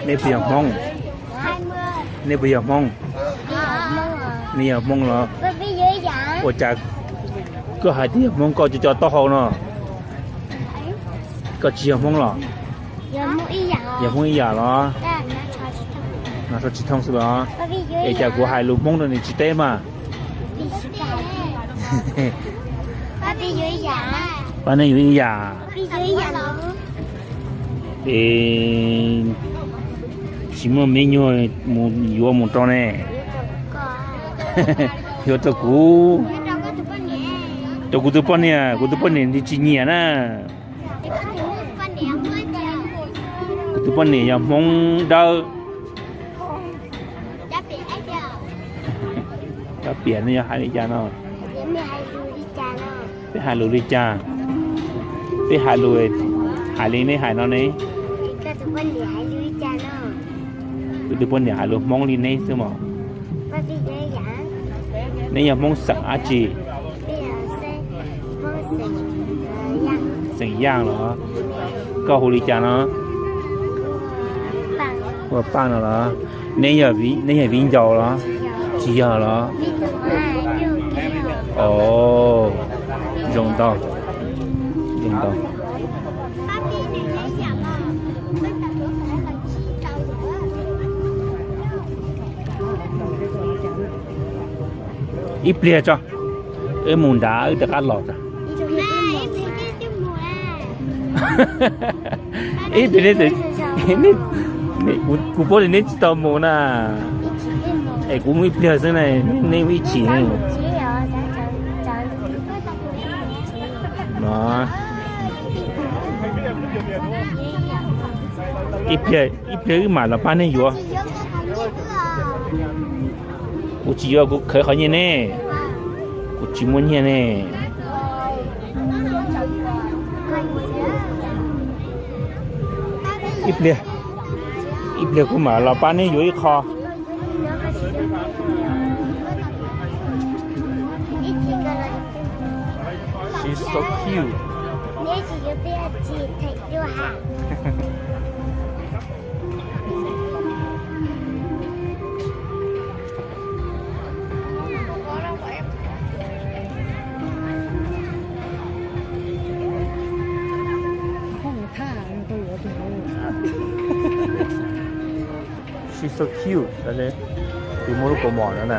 Nej puas yog Hmoob? Nej puas yog Hmoob? Nej yog Hmoob los? Ua cas koj hais tias yog Hmoob koj cov cov taub hau no? Koj tsis yog Hmoob los? Yog Hmoob ib yam los? No tsis thooj xwb los? Es cas kuv hais lus Hmoob rau nws tsis teb mas? Pab nej yuav ib yam. Es tsis muaj me nyuam mus yuav mus rau ne. Yuav rau kuv. Rau kuv tus poj niam, kuv tus poj niam nws tsis nyiam na. Kuv tus poj niam yog Hmoob dawb. Cov piam no yog hais li cas no? Peb hais lus li cas? Peb hais lus, hais li neb hais no ne. Kuv tus poj niam hais lus Hmoob li neb xwb mos. Neb yog Hmoob xeem dab tsi? Xeem Yaj los? Koj hu li cas no? Hu ua Paj no los? Neb yog viv ncaus los? Tsis yog los? Os, zoo ntau, zoo ntau. Ib pliag tso, wb mus nrad wb rov qab los tso. Ib pliag, kuv paub tias neb tsis tau mus na. Es kuv mus ib pliag xwb na, neb mus ib chim ne. No, ib pliag, ib pliag wb mam los pab neb yuav. Kuv tsis yuav, kuv khwv qhov nyiaj ne. Kuv tsis muaj nyiaj ne. Ib pliag, ib pliag kuv mam los pab neb yuav ib qho. She's so cute. She's so cute. Tus muaj lub kaus mom no na.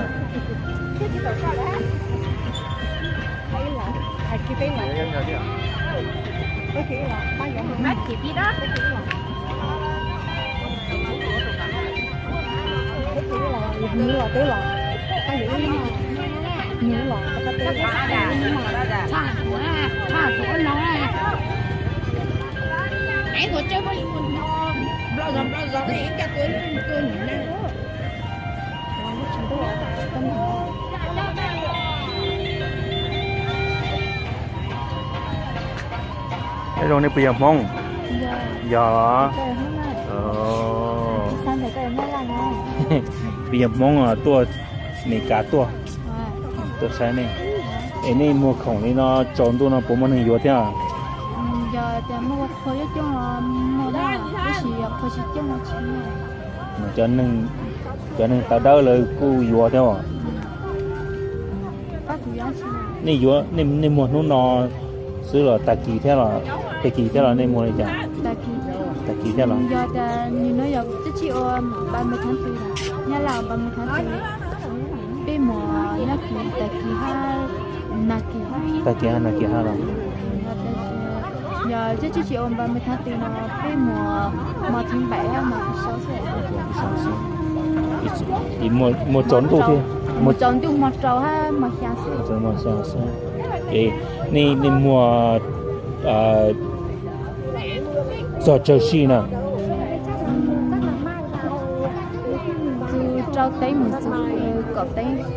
Nyob zoo, nej puas yog Hmoob? Yog los? Puas yog Hmoob tuaj Meskas tuaj, tuaj saib nej. Es nej muag khoom li no tsaus ntuj no puas muaj neeg yuav thiab? Cov neeg tawv dawb lawv kuj yuav thiab os. Nej yuav, nej muag hnub no xwb los tag kis thiab los, tag kis thiab los nej muag li cas? Tag kis thiab los? Tag kis hab nag kis hab los? Muag tsaus ntuj thiab. Muag tsaus ntuj, muag rau hab muag xya xwb. Muag xya xwb. Es nej muag txog tsawg sij na?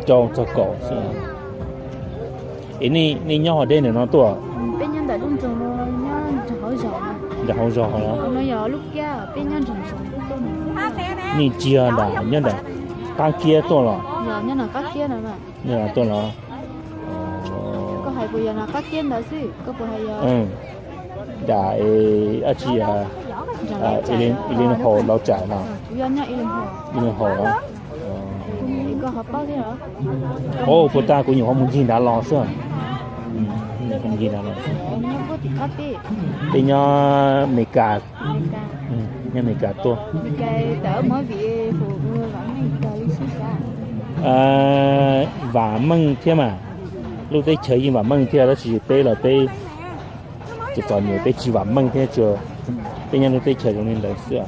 Rau txog kaum xwb. Es nej nyob hauv deb ntawm no tuaj? Nram hauv zos. Nej tsis yog nram, nyob nram qab kiab tuaj los? Nyob nram qab kiab tuaj los? Koj hais puas yog nram qab kiab ntawd xwb, koj puas hais yog? Dab tsi, Ilinhaus Lauj Tsam no? Ilinhaus. Puag ta kuv nyuam qhuav mus ncig nrad los xwb. Ncig nrad los. Peb nyob Amelikas, nyob Amelikas tuaj. Vam meej thiab mas, lub teb chaws yeej vam meej thiab tab sis peb los peb txom txom nyem peb tsis vam meej thiab, tsuas peb nyob lub teb chaws zoo li ntawd xwb.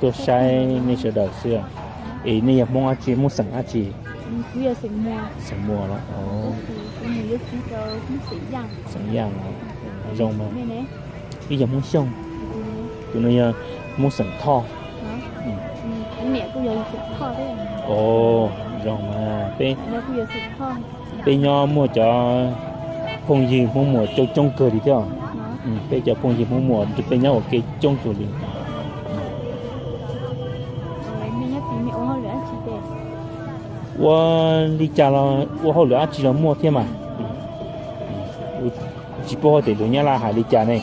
Tuaj saib nej sawv daws xwb. Es nej yog Hmoob dab tsi, Hmoob xeem dab tsi? Xeem Muas los? Xeem Yaj los? Zoo mas. Wb yog Hmoob Xyooj. Tus no yog Hmoob xeem Thoj. Zoo mas peb, peb nyob muaj cov phooj ywg Hmoob Muas coob coob kawg li thiab. Peb cov phooj ywg Hmoob Muas peb nyob ua ke coob kawg li. Ua li cas los ua hauj lwm dab tsi los muaj thiab mas. Tsis paub tias lus Nyab Laj hais li cas ne.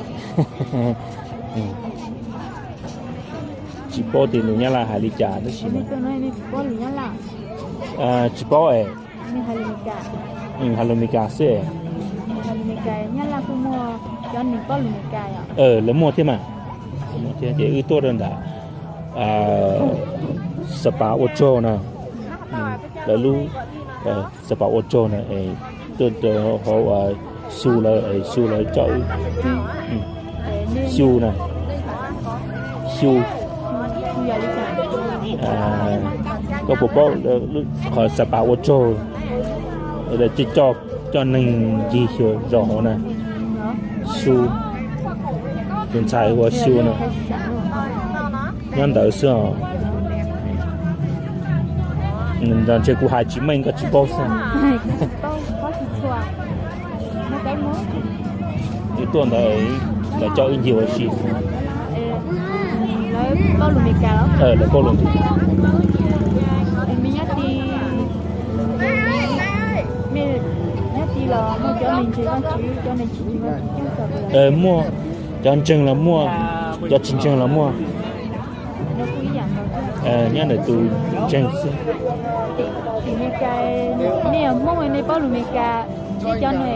Tsis paub tias lus Nyab Laj hais li cas tab sis tsis paub es. Hais lus Amelikas xwb. Lawv muaj thiab mas. Ces wb tuaj rau ntawm Xab Pas Ua Tsaug na. Lawv lub Xab Pas Ua Tsaug na, tuaj rau hauv Xyu lawv, Xyu lawv coj wb. Xyu na, Xyu. Koj puas paub qhov Xab Pas Ua Tsaug, lawv coj neeg ncig xyuas zos hauv na? Xyu, tus ntxhais hu ua Xyu no, nyob ntawd xwb os. Ntshe kuv hais tsis meej koj tsis paub xwb. Wb tuaj ntawd lawv coj wb ncig ua si. Lawv paub lus Amelikas. Muaj cov ntseeg los muaj, cov tsis ntseeg los muaj. Nyob ntawm tus ntseeg xwb. Nej yog Hmoob nej paub lus Amelikas, nej cov ne.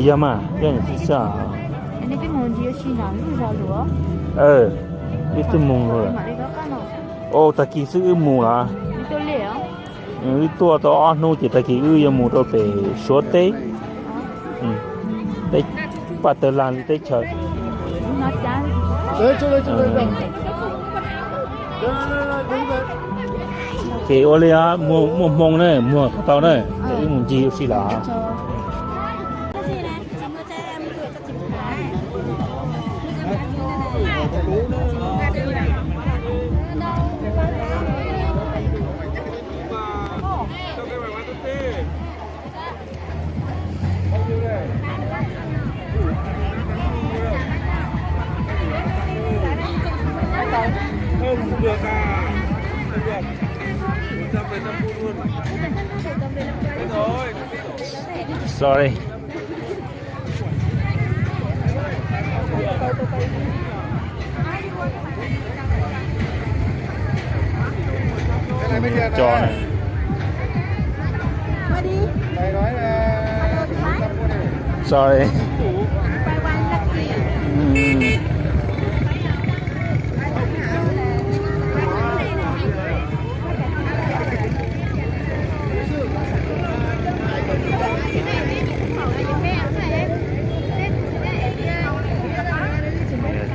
Yog mas, yog niam txiv xwb. Wb twb mus lawm. Os, tag kis xwb wb mus lawm. Wb tuaj tau ob hnub ces tag kis wb yuav mus rau pem Suav teb, paj tawg lag li teb chaws. Ces ua li muaj hmoo na, muag kom tau na, wb mus ncig ua si lawm. Sorry. Tso na. Sorry.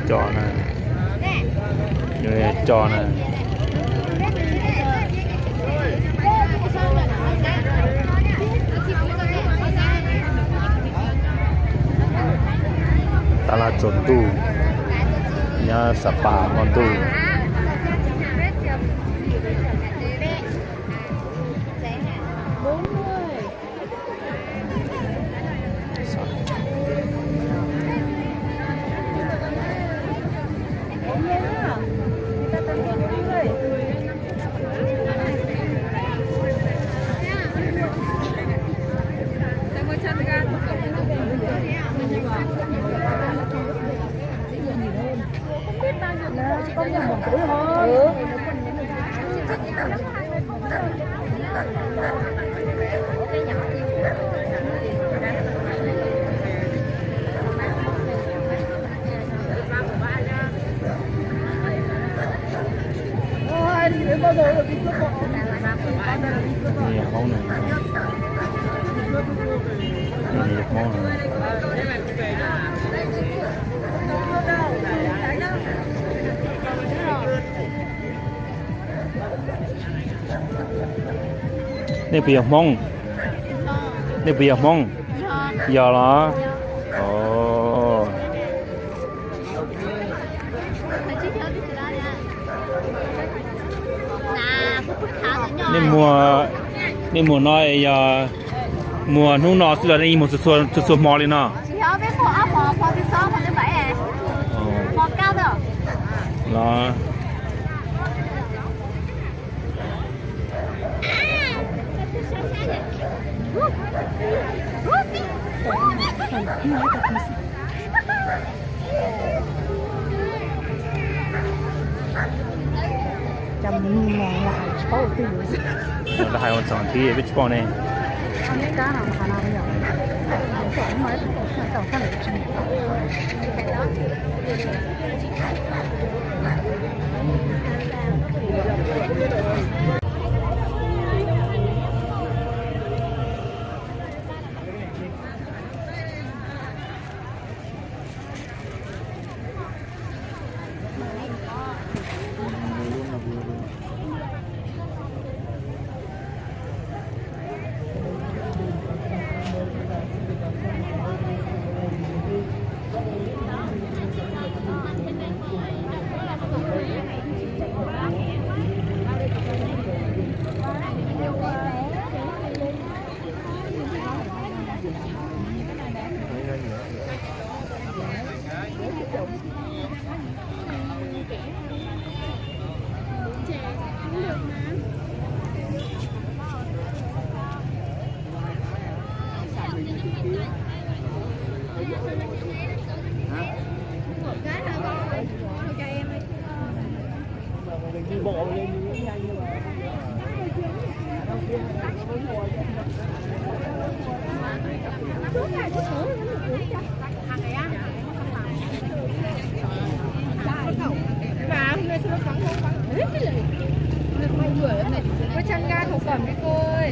Tso na. Tso na. Tab laj tsaus ntuj, Sapa hmo ntuj. Hmoob no, Hmoob no. Nej puas yog Hmoob? Nej puas yog Hmoob? Yog los? Nej muag, nej muag no yog muag hnub no xwb los nej yeej muag txhua txhua hmo li no? Los. Cov mos los hais tsis paub ua twj ywm. Lawv hais ua txog thiab peb tsis paub ne. Ua tshaj nkaj thaum kom me koj.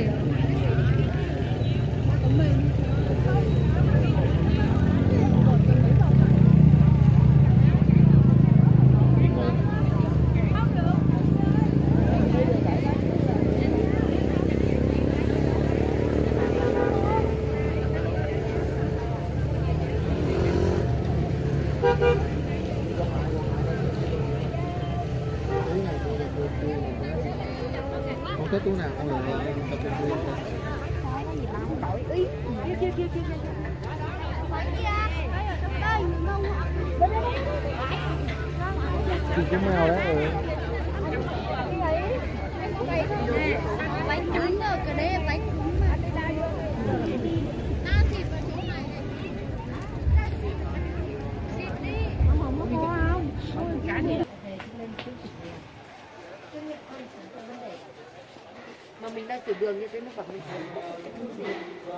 Mà mình đang tiểu đường như thế nó bảo mình,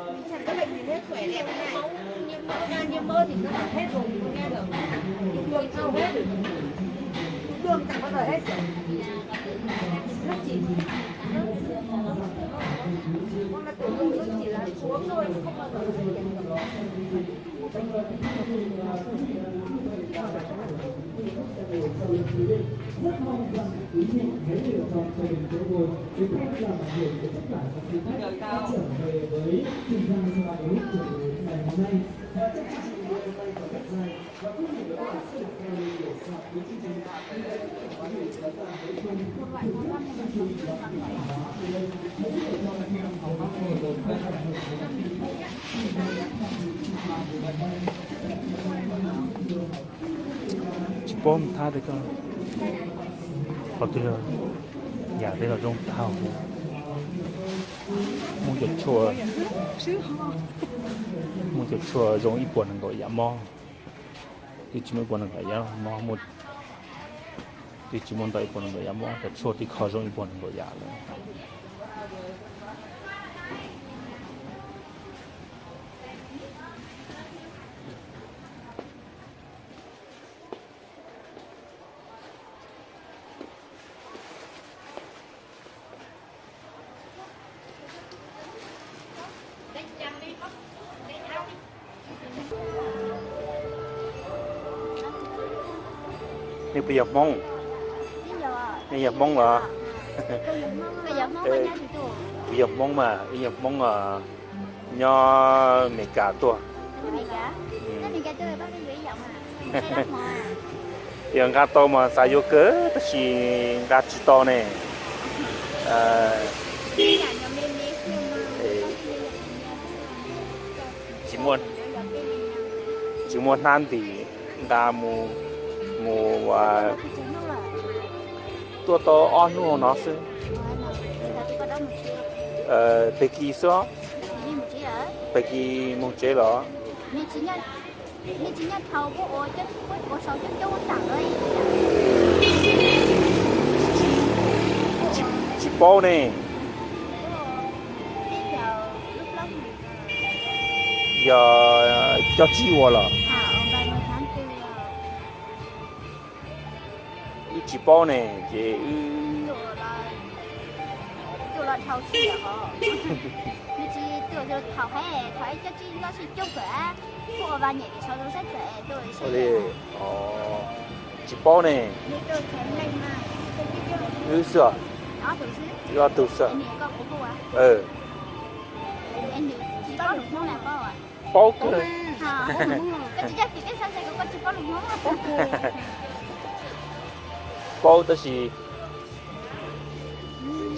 mình chẳng có bệnh gì hết, khỏe lẹ thế này. Máu, nhiễm máu, gan nhiễm mỡ thì nó còn hết rồi, mình nghe được. Bình thường sau hết rồi. Tiểu đường chẳng bao giờ hết được. Nó chỉ, nó chỉ là xuống thôi, không bao giờ hết được. Rất mong rằng quý vị hãy lựa chọn cho mình chỗ ngồi để không làm ảnh hưởng đến tất cả các du khách đã trở về với Trường Giang Sapa Group trong buổi ngày hôm nay. Và trong chương trình ngày hôm nay, Tsis paub mus thab tias koj qhov twg yam tej los zoo tag. Muaj cov tshuaj, muaj cov tshuaj zoo ib puas nees nkaum yam mob, twb tsis muaj ib puas nees nkaum yam mob, twb tsis muaj ntau ib puas nees nkaum yam mob, cov tshuaj tib qho zoo ib puas nees nkaum yam lawm. Nej puas yog Hmoob? Nej yog Hmoob los? Kuv yog Hmoob mas, wb yog Hmoob nyob Meskas tuaj. Yog nqa tau mas xav yuav kawg tab sis nqa tsis tau ne. Tsis muaj, tsis muaj hnab ntim nqa mus, mus tuaj tau ob hnub no xwb. Peg kis xwb os. Peg kis mus tsev los? Tsis paub ne. Yog cov tsib ua los? Wb tsis paub ne ces wb tsis paub ne. Wb xwb, wb ob tug xwb. Paub kawg. Paub tab sis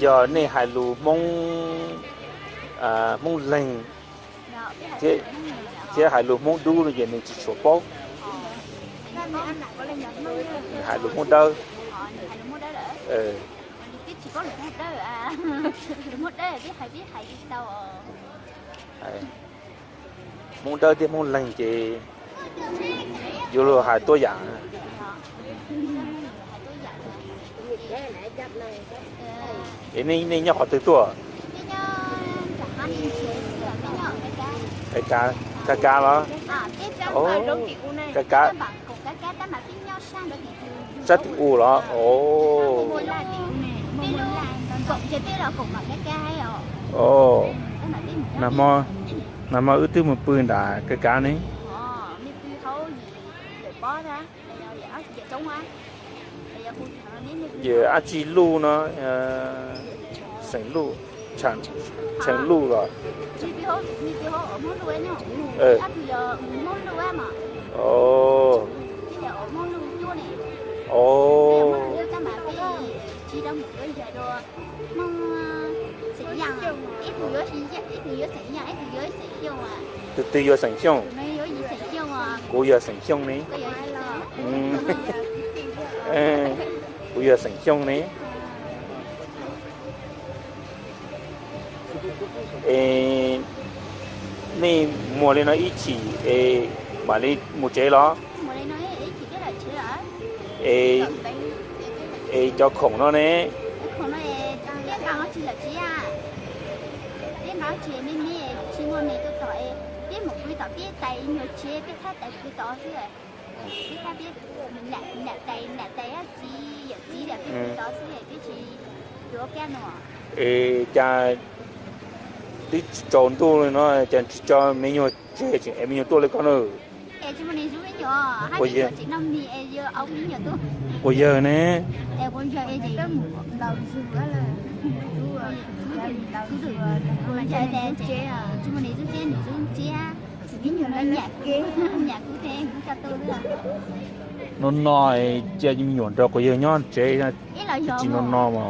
yog nej hais lus Hmoob, Hmoob Leeg thiab hais lus Hmoob Dub no ces nws tsis tshua paub. Hais lus Hmoob Dawb. Hmoob Dawb thiab Hmoob Leeg ces yuav luag hais tuab yam. Es nej nyob qhov twg tuaj? Kav kav los? Kav kav. Sab tim u los? Nag hmo, nag hmo wb twb mus pw nram kav kav ne. Yawm dab tsi Luj no, xeem Luj, Tsheem Luj los? Tus twg yuav xeem Xyooj? Kuv yog xeem Xyooj ne. Kuv yog xeem Xyooj ne. Es nej muag li no ib chim es mam li mus tsev los? Es cov khoom no ne? Es cas twb tsaus ntuj li no cas tsis tso me nyuam tseg tseem ev me nyuam tuaj li koj na? Puas yawg ne? Nyuam no nyam kev, nyam kuv tes kuv tsa tu xwb. No no, cia me nyuam nrog quas yawg nyob tsev, tsis no no mas.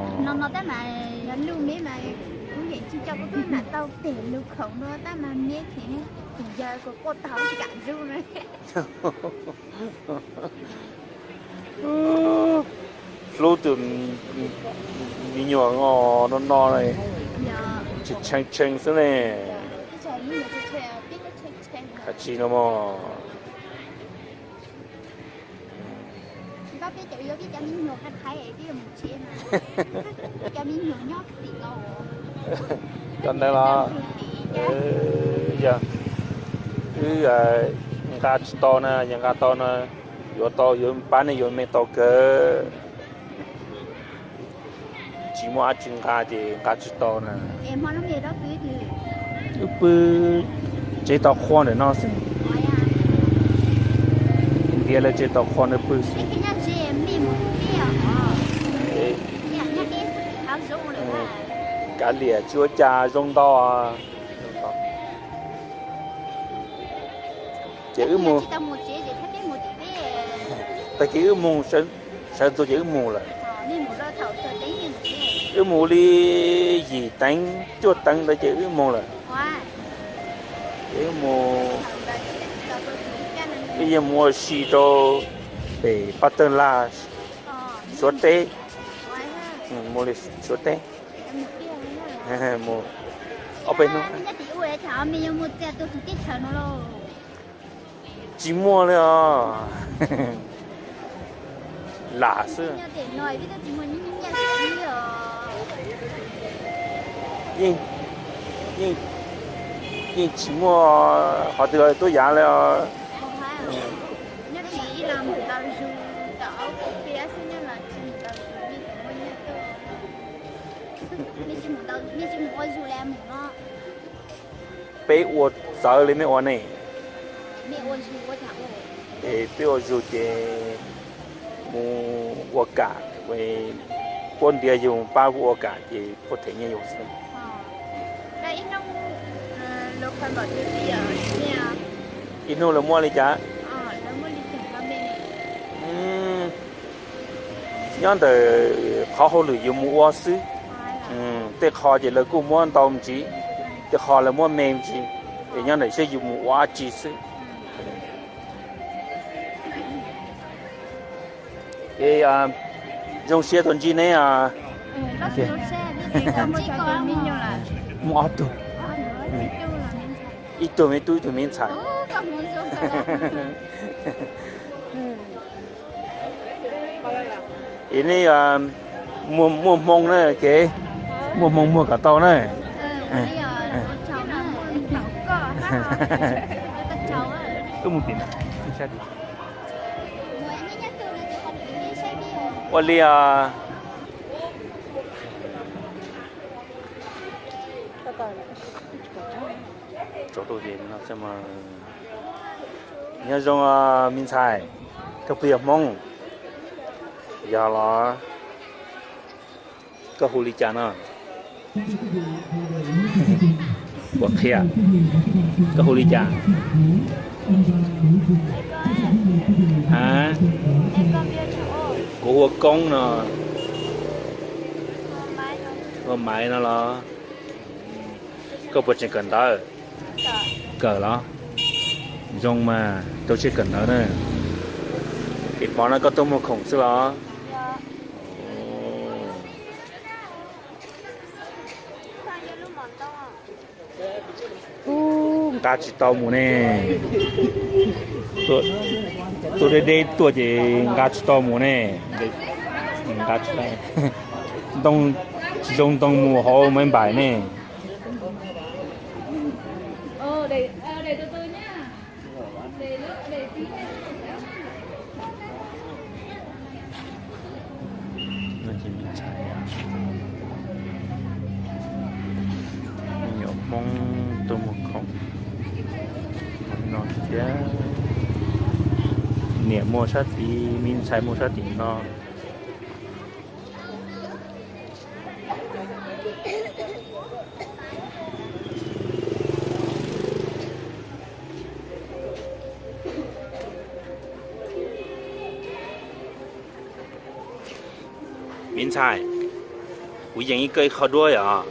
Hlub tus me nyuam no no, tshee tshee xwb ne. Hais tsis no mog. Cov ntawd los yog wb nqa tsis tau na, yog nqa tau na yuav tau, yuav pab nej yuav me tau kawg. Tsis muaj dab tsi nqa ces nqa tsis tau na. Wb pw tsev tau qhua ntawm no xwb. Ntiav lawv tsev tau qhua ntawd pw xwb. Kav liam tsis ua cas, zoo ntau. Ces wb mus, tag kis wb mus, sawv ntxov ces wb mus lawm. Wb mus li yim teev cuaj teev ntawd ces wb mus lawm. Ces wb mus, wb yeej mus ua si rau pem Pab Tawg Laj, Suav teb, mus li Suav teb. Mus ob peb hnub. Tsis muaj li os. Lam xwb. Yeej, yeej tsis muaj qhov twg tuaj yav li os. Peb ua txawv li mej ua ne. Es peb ua zug ces mus ua kam, puab ntiav yug pab puab ua kam ces puab them nyiaj yug xwb. Ib hnub lawv muab li cas? Nyob ntawm qhov hauj lwm yus mus ua xwb. Tej qho ces lawv kuj muab ntau me ntsis, tej qho lawv muab me me ntsis, es nyob ntawm saib yus mus ua dab tsi xwb. Zoo siab tuaj ntsib neb. Muaj ob tug, ib tug me tub ib tug me ntxhais. Es neb muaj hmoo na, kev muaj hmoo muag kom tau na. Wb mus tim, ua li os. Nyob zoo me ntxhais, koj puas yog Hmoob? Yog los koj hu li cas no? Puas qhia? Koj hu li cas? A, kuv hu ua Koob no. Hu ua Maiv no los? Koj puas tseem kawm ntawv? Kawm los? Zoo mas, rau siab kawm ntawv na. Es hmo no koj tuaj muag khoom xwb los? Nqa tsis tau mus ne. Tuaj deb deb tuaj ces nqa tsis tau mus ne. Nqa tsis tau. Ntoo tsis zoo ntoo mus hauv Maiv Npaim ne. Me nyuam Hmoob tuaj muag khoom no thiab. Niam muag sab tid, me ntxhais muag sab tim no. Ntxhais, kuv yeem ib koj ib qho duab yom.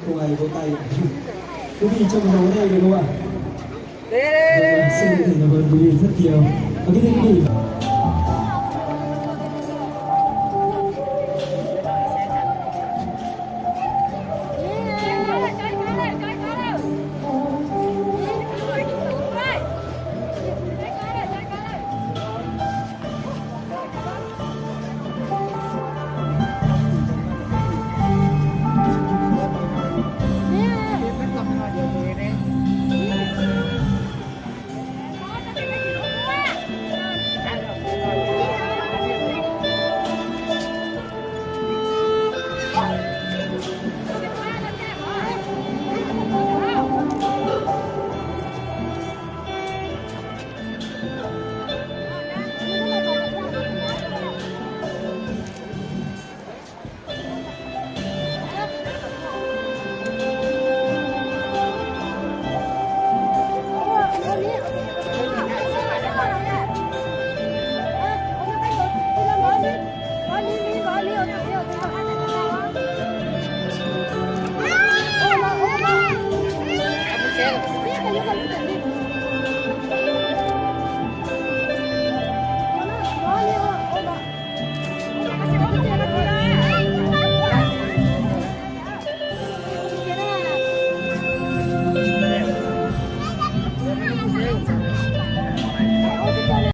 Không ai vỗ tay. Quý vị cho một tràng vỗ tay được không ạ? Vâng, xin chân thành cảm ơn quý vị rất nhiều. Và kính thưa quý vị,